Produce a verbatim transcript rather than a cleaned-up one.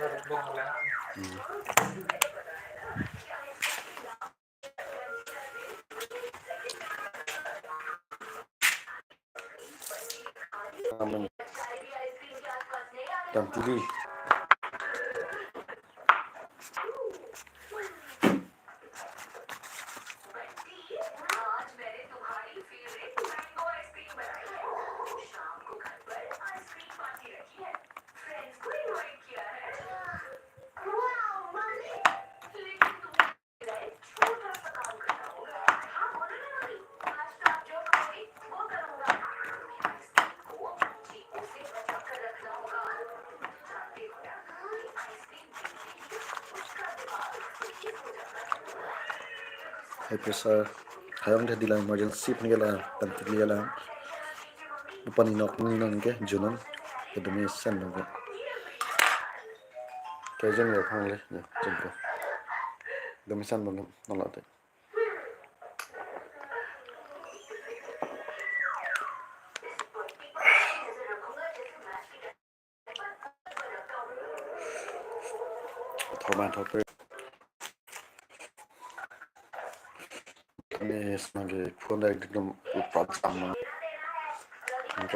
Hmm. Amen. Tam T V. High pressure, hayong tadi la emergency pun ke la, penting ke la. Upani nok ni non ke junon, kedemi sen lo ke. Ke jen lo phang le, ya, jen ko. Kedemi sen lo non lo te. Thorman thorpe. Kami sebagai phone dari dum upat sama.